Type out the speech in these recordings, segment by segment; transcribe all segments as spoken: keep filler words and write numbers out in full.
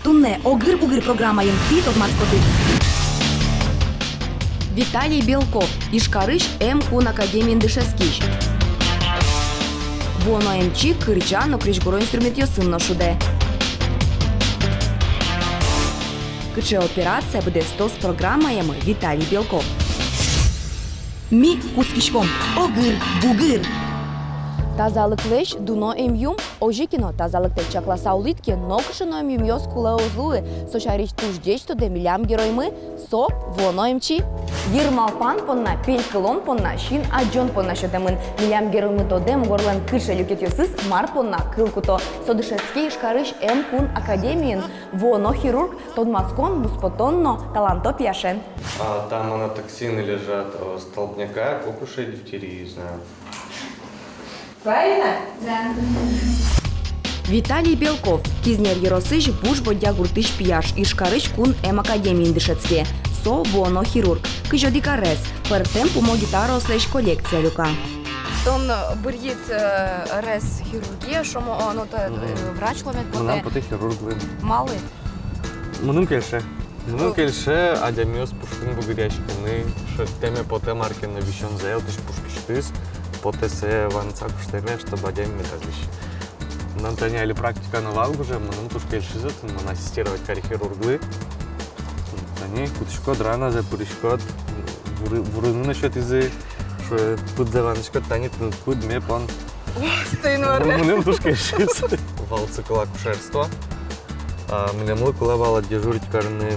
Туннэ «Огыр-бугыр» программаын тӥ тодматскоды: Виталий Белков, Ижкарысь эм кун академиын дышетскись. Вуоно эмчи кырӟан но крезьгуро инструментъёсын но шудэ. Кыӵе операция быдэстоз программаямы Виталий Белков? Ми кутскиськом. Огыр-бугыр. Тазалыклэсь дуно эмъюм. Озьы ке но, тазалыктэт чакласа улӥд ке, нокыӵе но эмъюмъёс кулэ уз луы. Со сярысь туж ӟеч тодэ милям героймы, со вуоно эмчи. Йыр малпан понна, пелькылон понна, син адӟон понна сётэмын. Милям героймы тодэ, мугорлэн кыӵе люкетъёсыз мар понна кыл куто. Со дышетске Ижкарысь эм кун академиын, вуоно хирург, тодматскон, муспотон но таланто пияшен. А, там анатоксины лежат, э, столбняка, коклюша, дифтерии, знаю. Правильно? Да. Виталий Белков, Кизнер ёросысь Вуж Бодья гуртысь пияш, Ижкарысь кун эм академиын дышетске. Со вуоно хирург. Кызь одӥг арес, пӧртэм пумо гитараослэсь коллекция люка. Тон бырйид, э, арес хирургия, шуом, о, ну, тэ, э, врач луэмед потэ. Мынам потэ хирург луыны. Малы? Мыным кельше. Мыным кельше адямиос пушкын бугыръяськыны, шедьтэме потэ мар ке но висёнзэ, отысь пушкысьтыз потэ сое ваньзэ куштэме, чтобы адями мед азьлиське. Мынам тани али практика но вал гужем, мыным туж кельшиз отын, мон ассистировать кари хирурглы. Тани кутӥськод, раназэ пыриськод, вуры-, вурыны но сётӥзы, шуэ, пыдзэ вандӥськод, тани тыныд пыд, ме пон. О, стоин вар. Мыным туж кельшиз. Вал циклакушерство. А, милемлы кулэ вал дежурить карыны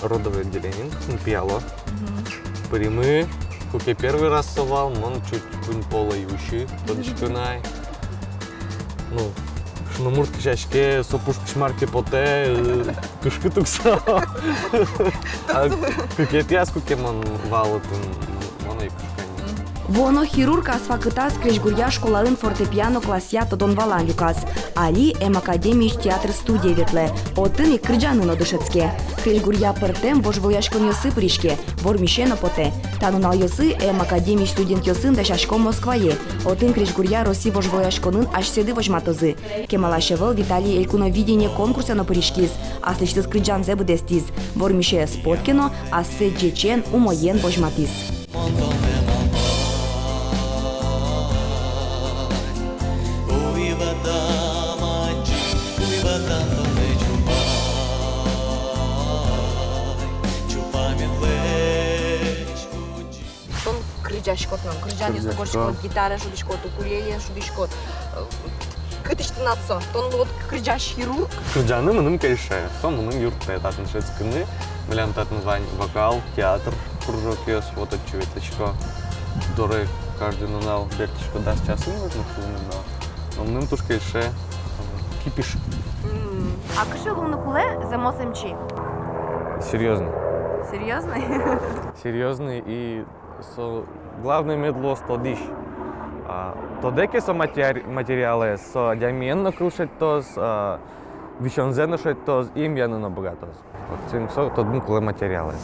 родовой отделениын, ну, пияло. Мгм. Пыримы, куке первый раз со вал, мон чуть куинь пол ӧй усьы, тодӥсько на ай. Ну, кышномурт кесяське, со пушкысь мар ке потэ, э, кышкыт ук со. А кыкетӥяз, куке мон вал отын, мон ӧй кышка ни. Вуоно хирург ас вакытаз крезьгуръя школаын фортепиано классъя тодон-валан люказ. Али эм академиысь театр студие ветлэ. Отын ик кырӟаны но дышетске. Крезьгуръя пӧртэм вожвылъяськонъёсы пыриське, вормисе но потэ. Та нуналъёсы эм академиысь студентъёсын дасясько Москвае. Отын крезьгуръя Россия вожвылъяськонын асьсэды возьматозы. Кемалась ӧвӧл Виталий «Элькуновидение» конкурсэ но пыриськиз. Аслэсьтыз кырӟанзэ быдэстӥз. Вормисе ӧз пот ке но, ассэ ӟечен, умоен возьматӥз. Тон кырӟаськод но, кырӟанъёс но гожъяськод, гитараен шудӥськод, укулелеен шудӥськод. Э, кытысь тынад со? Тон вот кырӟась хирург? Кырӟаны мыным кельше, со мыным юрттэ татын дышетскыны. Милям татын вань вокал, театр кружокъёс, вот отчы ветлӥсько. Доры каждый нунал бертӥсько дас часын, вот, ну, шуыны, но, но мыным туж кельше, э, кипиш. М. А кыӵе луыны кулэ зэмос эмчи? Серьёзный. Серьёзный? Серьёзный и со, главное, мед луоз тодӥсь. А, тодэ ке со матери-, материалэз, со адямиен но кыл шедьтоз, а, висёнзэ но шедьтоз, эмъяны но быгатоз. Вот соин ик со тодыны кулэ материалэз.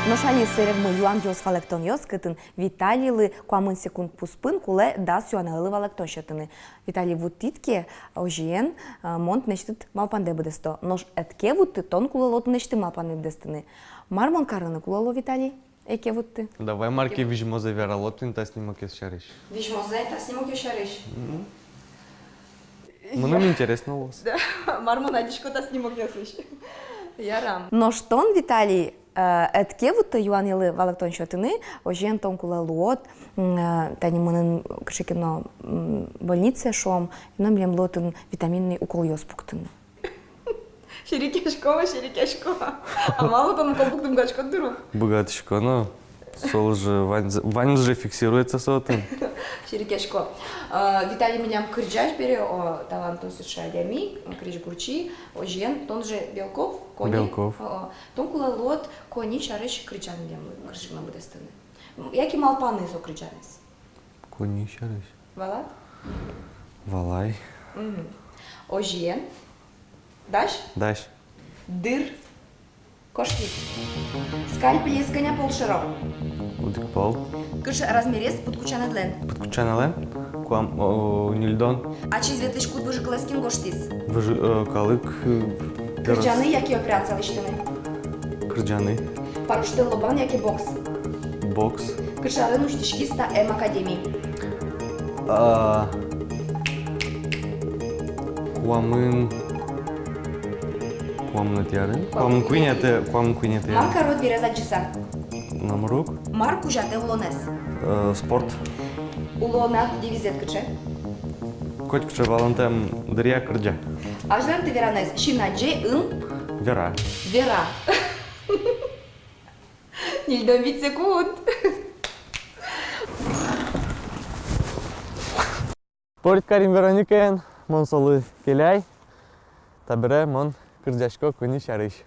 Нош али сэрегмы юанъёс-валэктонъёс, кытын Виталийлы куамын секунд куспын кулэ дас юанъёслы валэктон сётыны. Виталий, вуттӥд ке, озьыен, а, мон тынэсьтыд малпандэ быдэсто. Нош ӧд ке вутты, тон кулэ луод тынэсьтым малпанэд быдэстыны. Мар мон карыны кулэ луо, Виталий, ӧй ке вутты? Давай мар ке визьмозэ верало тӥни та снимокъёс сярысь. Визьмозэ та снимокъёс сярысь? Мгм. Мыным интересно луоз. Да, мар мон адӟисько та снимокъёсысь. Ярам. Нош тон, Виталий, э, ӧд ке вутты юанъёслы валэктон сётыны, озьыен тон кулэ луод, м, э, тани мынын кыӵе ке но, м, больницае, шуом, но милемлы отын витаминный уколъёс пуктыны. Серекъясько ма, серекъясько. А малы тон укол пуктыны быгатӥськод дыр? Быгатӥсько но. Со уже ваньзэ, ваньзэ фиксируется со отын. Серекъясько. Э, Виталий милям кырӟась бере, о, талантоосыд сыӵе адями, крезьгурчи, озьыен, тон же Белков, Кони? Белков. О, о. Тон кулэ луод Кони сярысь кырӟан милемлы кырӟан но быдэстыны. М, яке малпаны со кырӟанэз. Кони сярысь. Валад? Валай. Мгм. Озьыен. Дась? Дась. Дыр. Кошкиз. Скальпелез кӧня пол шоро? Одӥг пол. Кыӵе размерез пыдкутчанэдлэн? Пыдкутчанэлэн? Куам-, о, ньыльдон. Ачиз ветлӥсь куд выжыкылэз кин гожтӥз? Выжы-, э, калык, э, кырӟаны яке операция лэсьтыны? Кырӟаны. Парусьтэн лобан яке бокс? Бокс. Кыӵе арын усьтӥськиз та эм академи? А, куамын, куамынэтӥ арын? Куамын куинетӥ, куамын куинетӥ арын. Мар карод берез адӟыса? Номыр ук. Мар кузятэ улонэз? Э, спорт. Улонад девизэд кыӵе? Котькыӵе валантэм дыръя кырӟа. Азьланьты веранэз: син адӟе, ым? Вера. Вера. Ньыльдон вить секунд. Спорить карим Вероникаен, мон солы келяй. Табере мон кырӟасько куинь сярысь.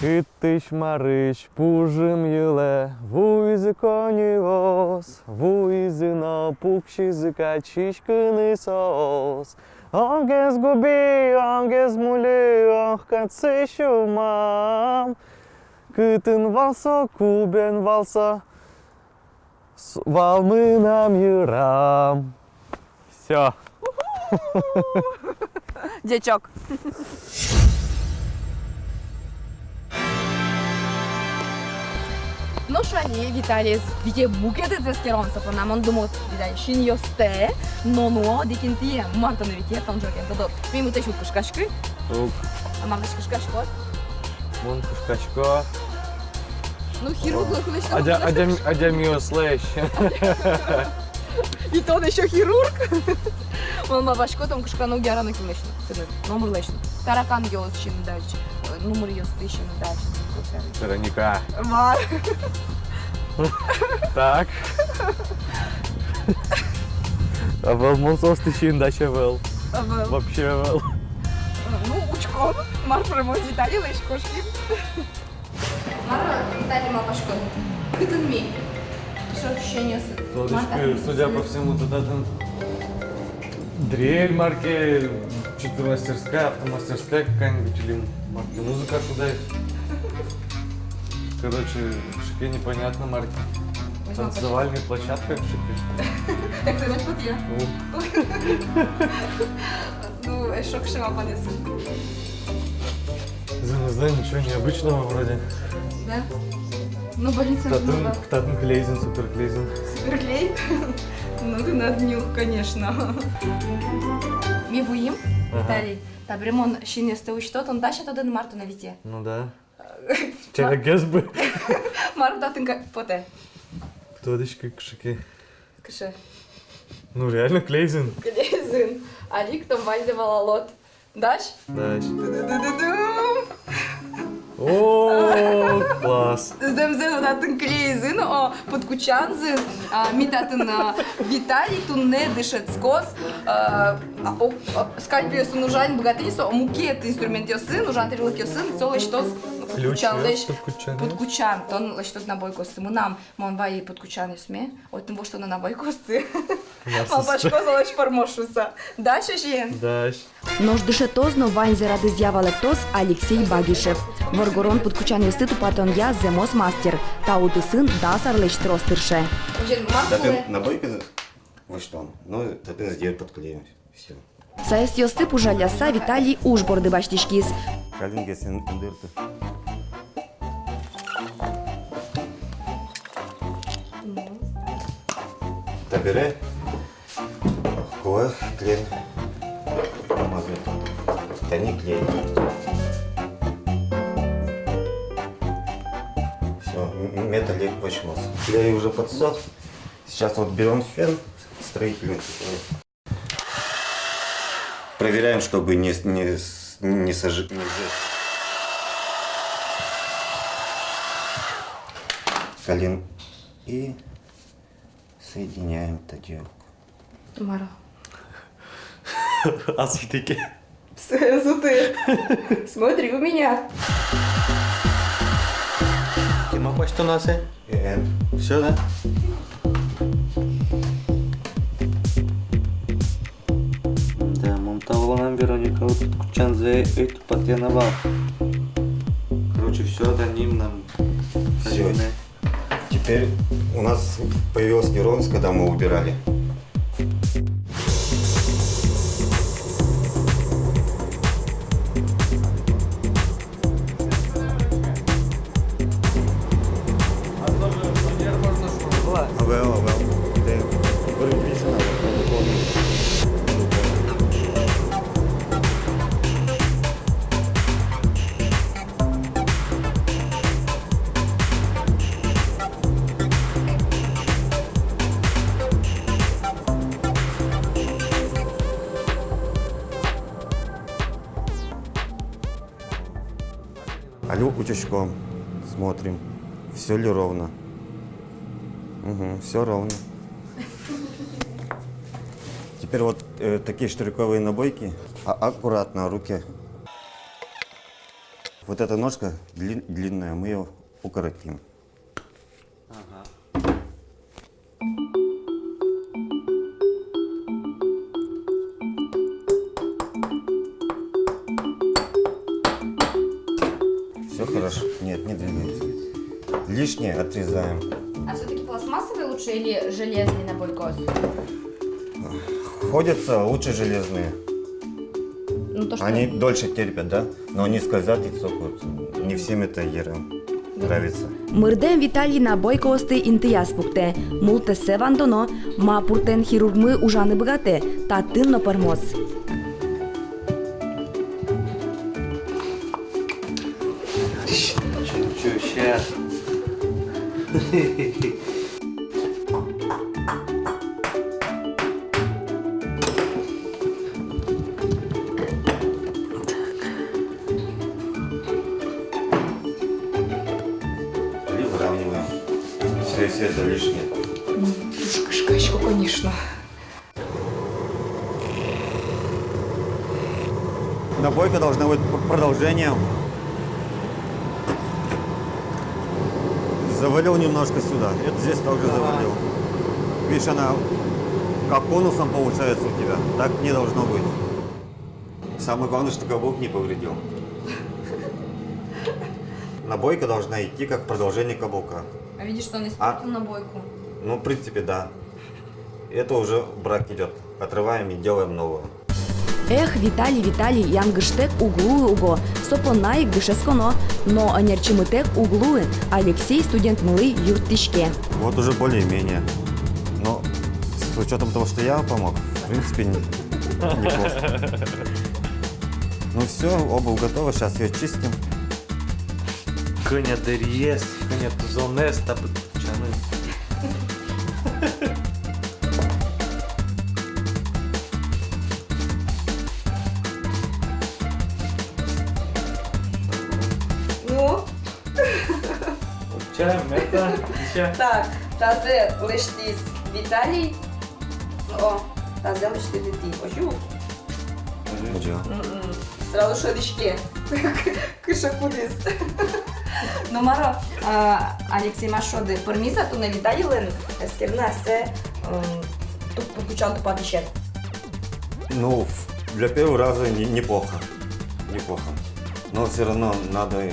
Кытысь-марысь пужым йылэ вуизы коньыос, вуизы но пуксизы кадь сиськыны соос. Огез губи, огез мулы, ох, катсы сюмам. Кытын вал со, кубен вал со, с-, вал мынам йырам. Всё. Ӟечок. Нош али Виталиез вите мукетыз эскером, со понна мон думод, Виталий, синъёстэ но нуо, одӥг интые, мар тонэ витё, тон ӝоген тодод. Ми мытэсь уд кышкаськы. Уг. А мар кышкаськод? Мон кышкасько. Ну, хирург лэсьтэ. Адя-, адям-, адямиослэсь. И тон ещё хирург? Мон малпасько, тон кышканы уг яра нокинлэсь но. Тыныд номырлэсь но. Тараканъёс сиыны дась, э, нумыръёсты сиыны дась. Вероника. Мар? Так. Ӧвӧл, мон соосты сиыны дась ӧвӧл. Ӧвӧл. Вообще ӧвӧл. Ну, учком, мар пӧрмоз Виталийлэсь, кошким. Мар, Виталий, малпаськод, кытын ми? Кыӵе ощущениосы? Тодӥсько, судя по всему, татын дрель мар ке, что-то мастерская, автомастерская какая-нибудь или мар ке, музыка шудэ. Короче, кыӵе ке непонятно мар ке. Танцевальная площадка кыӵе ке. Так ты вот я. О. Ну, эшшо кыӵе малпанъёсы? Зын-зын, ничего необычного вроде. Да? Ну, больница. Татын, много. Татын клей зын, суперклей зын. Суперклей? Ну, тынад нюх, конечно. Ми вуим, ага. Виталий, табере мон синъёстэ усьто, тон дась-а тодыны, мар тонэ витё? Ну да. Чарагез бы. Мар татын ка-, потэ? Тодӥсько, кыӵе ке. Кыӵе? Ну, реально клей зын. Клей зын. Али ик тон ваньзэ валалод. Дась? Дась. Ду-ду-ду-ду-ду. О, класс. Зэм-зэм, татын клей зын, о, пыдкутчан зын. А, ми татын, а, Виталий туннэ дышетскоз, а, а, о, а, скальпельёсын ужаны быгатэ ни со, мукет инструментъёсын, ужан тӥрлыкъёсын, со лэсьтоз пыдкутчанлэсь. Ключ, пыдкутчан. Пыдкутчан, тон лэсьтод набойкаосты. Мынам, мон вайи пыдкутчанъёсме, отын воштоно набойкаосты. Малпасько, солэсь пӧрмоз шуыса. Дась озьыен? Дась. Нош дышетоз но ваньзэ радызъя валэктоз Алексей Багишев. Воргорон пыдкутчанъёсты тупатонъя зэмос мастер. Та удысын дас арлэсь трос тырше. Татын набойка воштон, но татын сдер подклеим. Всё. Саесъёсты пужалляса, Виталий уж борды басьтӥськиз. Калингесын ындырты. Табере кулэ клей намазы. Тани клей. Всё, м-, металлик возьмоз. Клей уже подсох. Сейчас вот берём фен строительный. Проверяем, чтобы не с-, не с-, не сожи-, не сжечь. Калим и соединяем это дело. Мар-о? Асфитеке. С-, суты. Смотри у меня. Кема куасьтоно-а сое? Э. Всё, да? Да, мон та улонам Вероника вот кутчанзэ ӧй тупатэ на вал. Короче, всё, да, ним нам. Всё. Теперь у нас появилась неровность, когда мы убирали. Али учком, смотрим, все ли ровно. Угу, все ровно. Теперь вот, э, такие штыриковые набойки. А, аккуратно, руки. Вот эта ножка длин-, длинная, мы её укоротим. Ага. Все хорошо. Нет, не двигается. Лишнее отрезаем. А все-таки пластмассовый лучше или железный набойкаос? Ходятся лучше железные. Ну, то, что они дольше терпят, да? Но они скользят и цокают. Не всем это, Ира, нравится. Мырдэм Виталий набойкаосты интыяз пуктэ. Мултэссэ вандоно, ма пуртэн хирургмы ужаны быгатэ, татын но пӧрмоз. Чё, чё, щас. И выравниваем. Всё, всё это лишнее. М, уж кышкасько, конечно. Набойка должна быть п-, продолжением. Завалил немножко сюда. Это здесь тоже завалил. Видишь, она как конусом получается у тебя. Так не должно быть. Самое главное, что каблук не повредил. Набойка должна идти как продолжение каблука. А видишь, что он испортил набойку. Ну, в принципе, да. Это уже брак идёт. Отрываем и делаем новую. Эх, Виталий, Виталий, янгыштэк уг луы уго, со понна ик дышетсконо, но ӧнерчимытэк уг луы, Алексей студентмылы юрттӥське. Вот уже более-менее. Но с учётом того, что я помог, в принципе, не-, неплохо. Ну всё, обувь готова, щас её чистим. Кӧня дэриез, кӧня тузонэз та пыдчаны. Ну? Чай, мята, чай. Так, тазэ лэсьтӥз Виталий. О, тазэ лэсьтӥды тӥ. Озьы-а? Озьы. М-м. Сразу шӧдӥське. Кыӵе кудӥз. Ну, мар-о, а, Алексей, мар шуод, пӧрмиз-а туннэ Виталийлэн эскерыны ассэ, м, туп-, пыдкутчан тупатӥсез? Ну, для первого раза не-, неплохо. Неплохо. Но всё равно надо,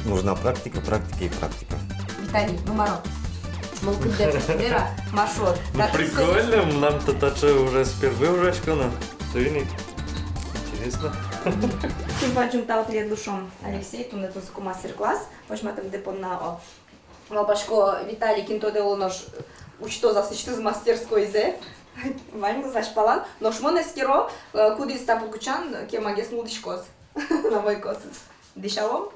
нужна практика, практика и практика. Виталий, ну, мар-о, мылкыддэс вера, мар шуод. Ну, прикольно, мынам та таӵе уже впервые ужаськоно. Соин ик интересно. Тӥни бадӟым тау тӥледлы шуом, Алексей, туннэ тунсыко мастер-класс возьматэмды понна, о. Малпасько, Виталий, кин тодэ, оло, нош усьтоз аслэсьтыз мастерскойзэ. Ваньмыз азьпалан. Нош мон эскеро, э, кудӥз та пыдкутчан кемагес нуллӥськоз. Набойкаосыз. Дӥсялом.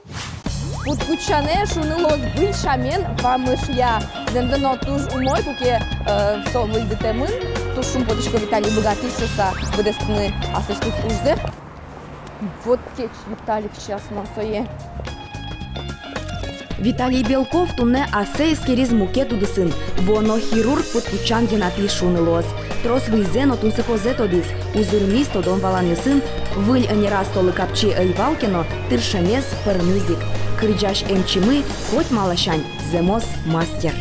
Пыдкутчанэ, шуыны луоз, выль сямен вамышъя. Зэмзэ но туж умой, куке, э, со выльдытэмын. Туж шумпотӥсько, Виталий быгатӥз шуыса быдэстыны аслэсьтыз ужзэ. Вот кеч, Виталик, сейчас но сое. Виталий Белков туннэ ассэ эскериз мукет удысын. Вуоно хирург пыдкутчан йӧнатӥз, шуыны луоз. Трос выльзэ но тунсыкозэ тодӥз, узырмиз тодон-валанъёсын. Выль ӧнераз солы капчи ӧй вал ке но, тыршемез пӧрмиз ик. Кырӟась эмчимы котьмаласянь зэмос мастер.